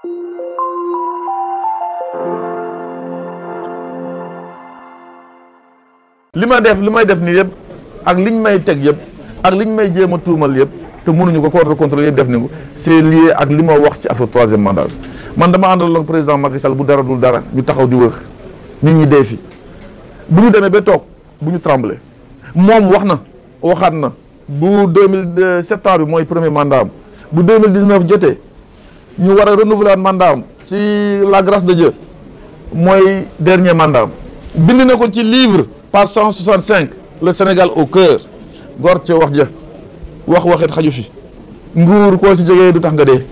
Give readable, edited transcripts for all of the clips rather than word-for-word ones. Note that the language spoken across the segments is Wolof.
li may def nii yëpp ak liñ may teg yëpp ak liñ may jéem a tuumal yëpp te mënuñu ko corps de contrôle yëpp def ni ko c'est lié ak li ma wax ci affaire troisième mandat bi man dama àndaloon président Macky Sall bu dara dul dara ñu taxaw di wër nit ñi dee fi bu ñu demee ba toog bu ñu tremblé moom waxaat na bu 2007 bi mooy premier mandat am bu 2019 jotee ñu war a renouveler mandat am ci la grâce de Dieu mooy dernier mandat am bind na ko ci livre page 165 le Sénégal au cœur gor ca wax ja waxet xaju fi nguur koo ci jógee du tax nga dee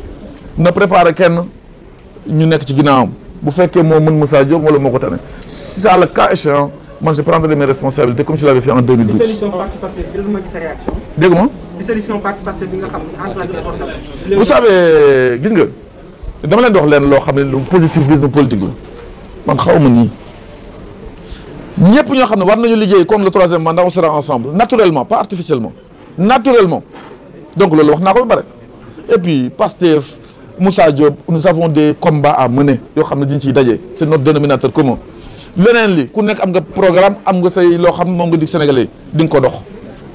na préparer kenn ñu nekk ci ginnaawam bu fekkee moo mën Moussa Diop wala moo ko tane si ça le cas échéant man je prendrai mes responsabilités comme je l'avais fait en 2012. Dissolution parti Pastef jëluma ci sa réaction. dégg nga. Dissolution parti Pastef bi nga xam ne en tant que vous savez gis nga dama leen di wax leen loo xam ne lu positivisme politique la man xaw ma nii ñëpp ñoo xam ne war nañu liggéey contre le troisième mandat on sera ensemble naturellement pas artificiellement naturellement donc loolu wax naa ko ba pare et puis Pastef Moussa Diop nous avons des combats à mener yoo xam ne diñ ciy daje c'est notre dénominateur commun leneen li ku nekk am nga programme am nga say loo xam ne moom nga dig Sénégalais yi di nga ko dox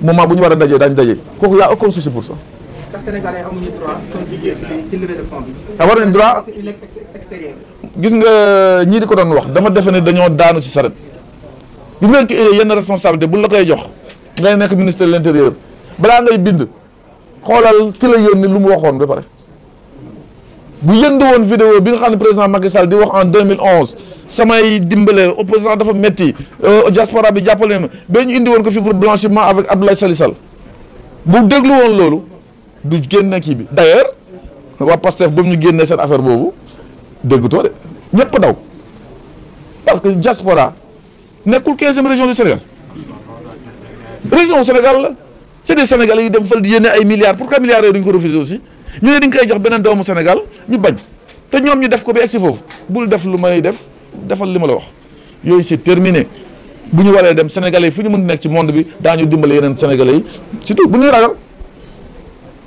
moment bu ñu war a dajee daañu daje kooku y a aucun souci pour ça. sax Sénégalais amuñu droit ci levée de fonds bi. war nañ droit extérieur. gis nga ñii di ko doon wax dama defe ne dañoo daanu ci saret gis nga yenn responsabilité bu la koy jox ngay nekk ministre de l'intérieur balaa ngay bind xoolal ki la yónni lu mu waxoon ba pare bu yënd woon vidéo bi nga xam ne président Macky Sall di wax en 2011 samay dimbale opposant dafa metti diaspora bi jàppale ma ba ñu indi woon ko fii pour blanchiment avec Abdoulaye Sali Sall bu déglu woon loolu du génne kii bi d'ailleurs waa Pastef boobu ñu génnee seen affaire boobu déggutoo de ñëpp daw parce que diaspora nekkul 15e région du Sénégal région Sénégal la c'est des Sénégalais yu dem fal di yéene ay milliards pourquoi milliards yooyu duñ ko refuser aussi ñu ne dañ koy jox beneen doomu Sénégal ñu bañ te ñoom ñu def ko ba egg si foofu bul def lu may def defal li ma la wax yooyu c'est terminé bu ñu waree dem Sénégalais yi fu ñu mën nekk ci monde bi daañu dimbale yeneen Sénégalais yi surtout bu ñuy ragal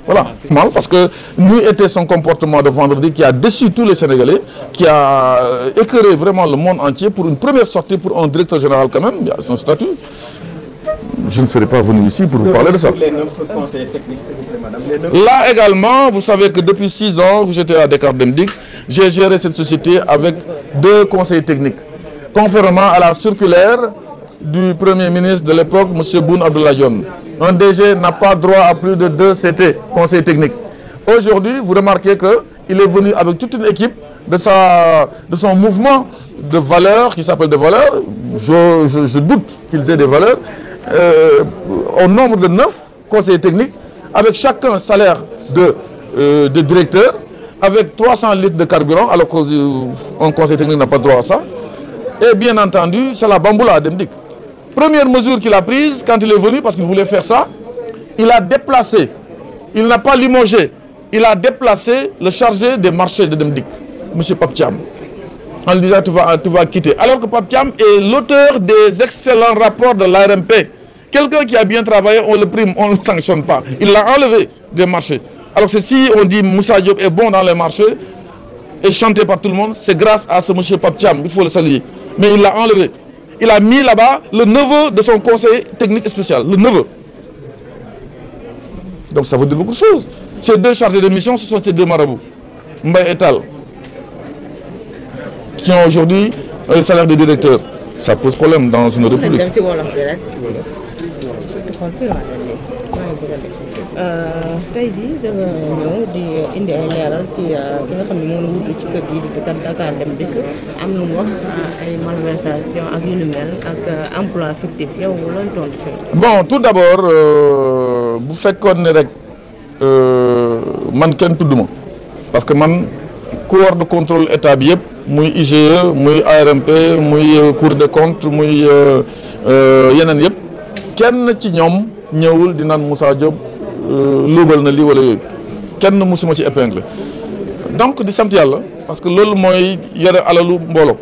voilà. Mal parce que nous était son comportement de vendredi qui a déçu tous les Sénégalais qui a écœuré vraiment le monde entier pour une première sortie pour un directeur général quand même il y a son statut. Je ne serais pas venu ici pour vous parler de ça. Là également, vous savez que depuis 6 ans que j'étais à Descartes Demdik, j'ai géré cette société avec 2 conseillers techniques. Conformément à la circulaire du Premier ministre de l'époque, M. Boun Abdallah Dionne. Un DG n'a pas droit à plus de 2 CT, conseillers techniques. Aujourd'hui, vous remarquez qu'il est venu avec toute une équipe de son mouvement de valeurs, qui s'appelle des valeurs. Je doute qu'ils aient des valeurs. Au nombre de 9 conseillers techniques, avec chacun salaire de directeur, avec 300 litres de carburant, alors qu'un conseiller technique n'a pas droit à ça. Et bien entendu, c'est la bamboula à Demdik. Première mesure qu'il a prise quand il est venu, parce qu'il voulait faire ça, il a déplacé, il n'a pas limogé, il a déplacé le chargé des marchés de Demdik, M. Paptiam. En lui disant tu vas quitter. Alors que Paptiam est l'auteur des excellents rapports de l'ARMP. Quelqu'un qui a bien travaillé, on le prime, on ne le sanctionne pas. Il l'a enlevé des marchés. Alors que si on dit Moussa Diop est bon dans les marchés, et chanté par tout le monde, c'est grâce à ce monsieur Paptiam, il faut le saluer. Mais il l'a enlevé. Il a mis là-bas le neveu de son conseiller technique spécial, le neveu. Donc ça veut dire beaucoup de choses. Ces 2 chargés de mission, ce sont ces 2 marabouts, Mbaye et Tal, qui ont aujourd'hui le salaire de directeur. Ça pose problème dans une république. tey jii da nga ñëw di indi ay leeral ci ki nga xam ne moom wutu ci kër gi di Dakar Dem Dikk am lu mu wax ay malversation ak yu ni mel ak emploi fictif yow looy tontu fi. Bon tout d'abord bu fekkoon ne rek man kenn tudd ma parce que man corps de contrôle état bi yëpp muy IGE muy ARMP muy Cour des comptes muy yeneen yëpp kenn ci ñoom ñëwul di naan Moussa Diop luubal na lii wala yooyu kenn musuma ci épingle donc di sant yàlla parce que loolu mooy yore alalu mbooloo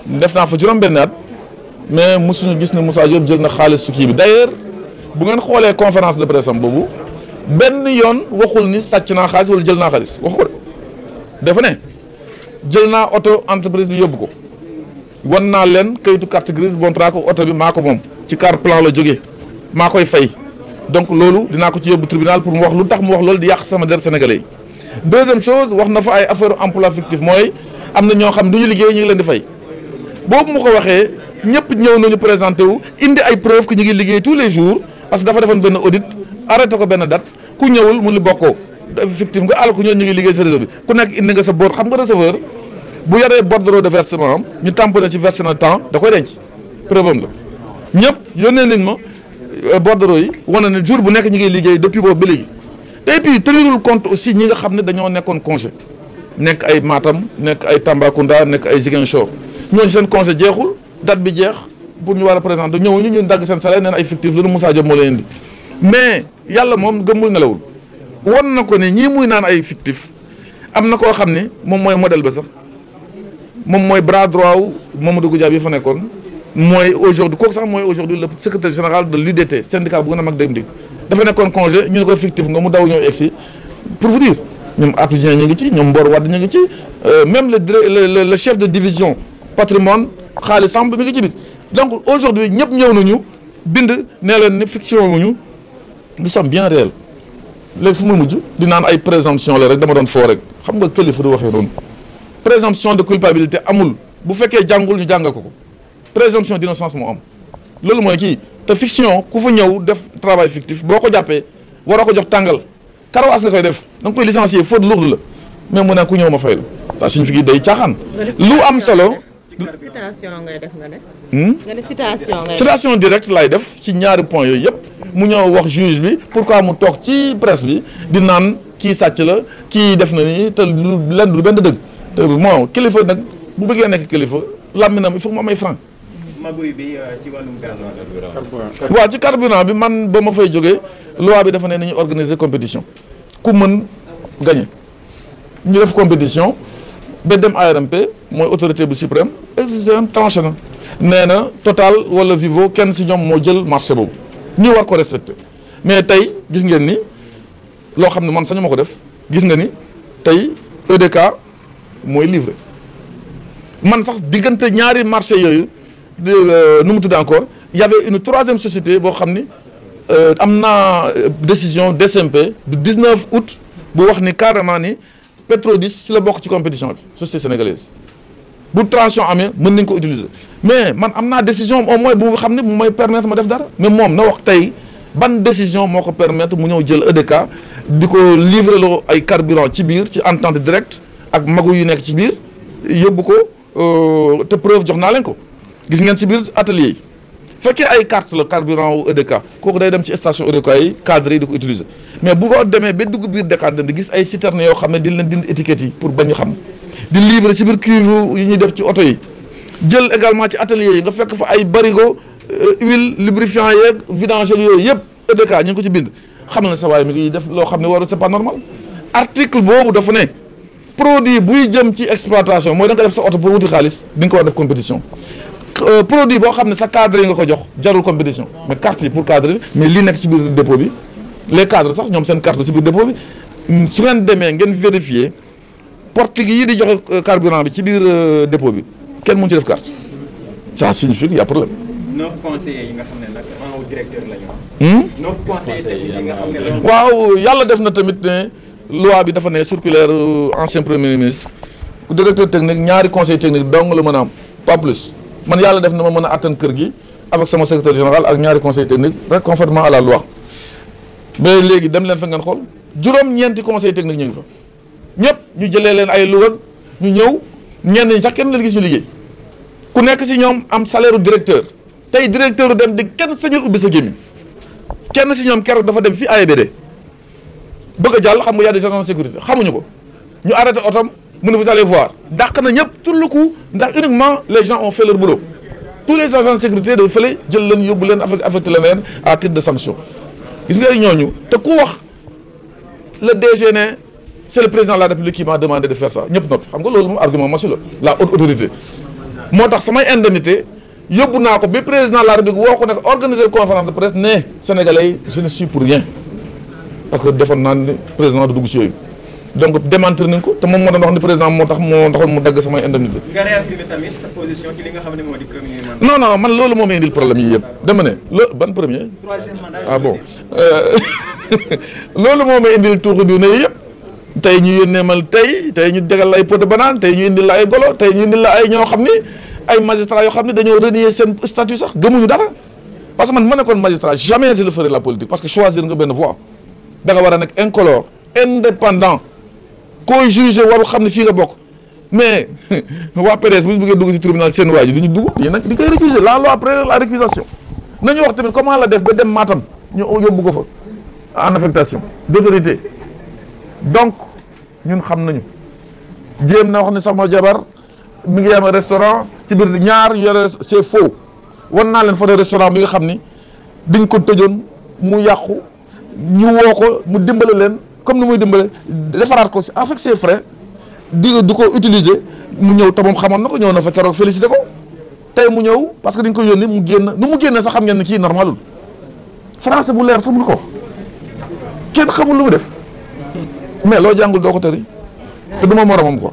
def naa fa juróom-benn at mais musuñu gis ne Moussa Diop jël na xaalis su kii bi d'ailleurs bu ngeen xoolee conférence de presse am boobu benn yoon waxul ni sàcc naa xaalis wala jël naa xaalis waxu ko de dafa ne jël naa oto entreprise bi yóbbu ko wan naa leen kayitu carte grise montré ko oto bi maa ko moom ci car plan la jógee maa koy fay donc loolu dinaa ko ci yóbbu tribunal pour mu wax lu tax mu wax loolu di yàq sama der sénégalais yi. deuxième chose wax na fa ay affaire emploi fictif mooy am na ñoo xam du ñu liggéey ñu ngi leen di fay boobu mu ko waxee ñëpp ñëw nañu présenté wu indi ay preuve que ñu ngi liggéey tous les jours parce que dafa defoon benn audit arrêté ko benn date ku ñëwul mu ni bokkoo fictif nga àll ku ñëw ñu ngi liggéey sa réseau bi ku nekk indi nga sa bor xam nga receveur bu yoree bordereau de versement am ñu tamponné ci versement temps da koy denc preuve am la ñëpp yónnee nañ ma bordereau yi wane ne jour bu nekk ñu ngi liggéey depuis boobu ba léegi et puis tenirul compte aussi ñi nga xam ne dañoo nekkoon congé nekk ay Matam nekk ay Tambacounda nekk ay Ziguinchor ñooñu seen congé jeexul date bi jeex pour ñu war a présenter ñëwuñu ñu dagg seen salaire neen ay fictif la Moussa Diop moo leen indi mais yàlla moom gëmmul nelawul won na ko ne ñii muy naan ay fictif am na koo xam ne moom mooy modèle ba sax moom mooy bras droit wu Mamadou Goudiaby bi fa nekkoon mooy aujourd'hui kooku sax mooy aujourd'hui le secrétaire général de l'UDT syndicat bu gën a mag dem dig dafa nekkoon congé ñu ne ko fictif nga mu daw ñëw egsi pour vous dire ñoom Atou Dieng ñu ngi ci ñoom Mbor Wade ñu ngi ci même le chef de division patrimoine Khalis Samb mi ngi ci biir donc aujourd'hui ñëpp ñëw nañu bind nee leen ni fiction wuñu nous sommes bien réels léegi fu mu mujj di naan ay présomption la rek dama doon foo rek xam nga kilifa du waxee noonu présomption de culpabilité amul bu fekkee jàngul ñu jàngal ko présomption d'innocence moo am loolu mooy kii te fiction ku fa ñëw def travail fictif boo ko jàppee waroo ko jox tàngal karawaas nga koy def da nga koy licencier faute lourde la mais mu ne ku ñëw ma fay la ça signifie day caaxaan lu am solo. citation ngay def nga ne. nga ne citation ngay def citation directe lay def ci ñaari point yooyu yëpp mu ñëw wax juge bi pourquoi mu toog ci presse bi di naan kii sàcc la kii def na ni te lenn du benn dëgg te bon kilifa nag bu bëggee nekk kilifa làmminam il faut mu am ay franc. maguy bi ci wàllum carburant. waaw ci carburant bi man ba ma fay jógee loi bi dafa ne nañu organiser compétition ku mën gagné ñu def compétition ba dem ARMP mooy autorité bu suprême exigé tranché na nee na Total wala Vivo kenn si ñoom moo jël marché boobu ñu war ko respecté mais tey gis ngeen ni loo xam ne man sañu ma ko def gis nga ni tey EDK mooy livré man sax diggante ñaari marché yooyu nu mu tudd encore y avait une troisième société boo xam ni am naa décision DSMP du 19 août bu wax ni carrément ni Petrodis si la bokk ci compétition bi société sénégalaise bu transition amee mën nañ ko utiliser mais man am naa décision au moins bu nga xam ne mu may permettre ma def dara mais moom na wax tey ban décision moo ko permettre mu ñëw jël EDK di ko livrer loo ay carburant ci biir ci entente directe ak magu yu nekk ci biir yóbbu ko te preuve jox naa leen ko gis ngeen ci biir atelier yi fekkee ay carte la carburant wu EDK kooku day dem ci station EDK yi cadre yi di ko utiliser mais bu ko demee ba dugg biir Dakar dem di gis ay citernes yoo xam ne di leen dindi étiquettes yi pour bañ ñu xam di livrer ci biir cuve yi ñuy def ci oto yi jël également ci atelier yi nga fekk fa ay barigo huile lubrifiant yeeg vidange yooyu yëpp EDK ñu ngi ko ci bind xam na sa waay mi ngi def loo xam ne waru c'est pas normal article boobu dafa ne produit buy jëm ci exploitation mooy da nga def sa oto pour wuti xaalis di nga ko war def compétition produit boo xam ne sa cadre yi nga ko jox jarul compétition mais carte yi pour cadre yi mais lii nekk ci biir dépôt bi les cadres sax ñoom seen carte ci biir dépôt bi su ngeen demee ngeen vérifier portique yi di joxe carburant bi ci biir dépôt bi kenn mënu ci def carte ça signifie qu'il y a problème. 9 conseillers yi nga xam ne nag en directeur la ñu am. 9 conseillers techniques yi nga xam ne. waaw yàlla def na tamit ne loi bi dafa ne circulaire ancien premier ministre directeur technique ñaari conseil technique dong la mën a am pas plus. man yàlla def na ma mën a atteindre kër gi avec sama secrétaire général ak ñaari conseil technique rek conformément à la loi mais léegi dem leen fa ngeen xool juróom-ñeenti conseil technique ñu ngi fa ñëpp ñu jëlee leen ay Louga ñu ñëw ñenn ñi sax kenn leen gis ñu liggéey ku nekk si ñoom am salaire directeur tey directeur dem di kenn sañul ubbi sa gémmiñ kenn si ñoom keroog dafa dem fi AIBD bëgg a jàll xam nga y a des agents de sécurité xamuñu ko ñu arrêté otom mu ne vous allez voir dàq na ñëpp tout le coup ndax uniquement les gens ont fait leur boulot tous les agents de sécurité dafa fële jël leen yóbbu leen affecté leen à titre de sanction gis nga ñooñu te ku wax le DG ne c'est le président de la République qui m'a demandé de faire ça ñëpp noppi xam nga loolu moom argument masu la haute autorité moo tax samay indemnité yóbbu naa ko bi président de la République woo ko nekk organiser conférence de presse ne Sénégalais yi je ne suis pour rien parce que defoon naa ne président du dugg ci yooyu donc démentir nañ ko te moom moo doon wax ni président moo taxoon mu dagg samay indemnité. nga réaffirmer tamit sa position ci li nga xam ne moo di premier mandat. non man loolu moo may indil problème yi yëpp dama ne ban premier. troisième mandat. ah bon loolu moo may indil tuuxu bi ne yëpp tey ñu yónnee mal tey ñu tegal la ay pot de banane tey ñu indil la ay golo tey ñu indil la ay ñoo xam ni ay magistrats yoo xam ne dañoo renier seen statut sax gëmuñu dara parce que man ma nekkoon magistrat jamais je le ferai la politique parce que choisir nga benn voie da nga war a nekk incolore indépendant koy jugé warul xam ne fii nga bokk mais waa PDS bu ñu bëggee dugg ci tribunal seen waa ji du ñu dugg yi nag di koy récuser la loi après la récusation nañu wax tamit comment la def ba dem Matam ñu yóbbu ko fa en affectation d'autorité donc ñun xam nañu jéem na wax ne sama jabar mi ngi am restaurant ci biir ñaar yore c'est faux wan naa leen photo restaurant bi nga xam ni diñ ko tëjoon mu yàqu ñu woo ko mu dimbale leen comme ni muy dimbale defaraat ko avec ses frais di ko utiliser mu ñëw te moom xamoon na ko ñëw na fa keroog félicité ko tey mu ñëw parce que dañ ko yónni mu génn nu mu génne sax xam ngeen ne kii normalul français bu leer fu mu ko wax kenn xamul lu mu def mais loo jàngul doo ko tëri te du ma moromam ko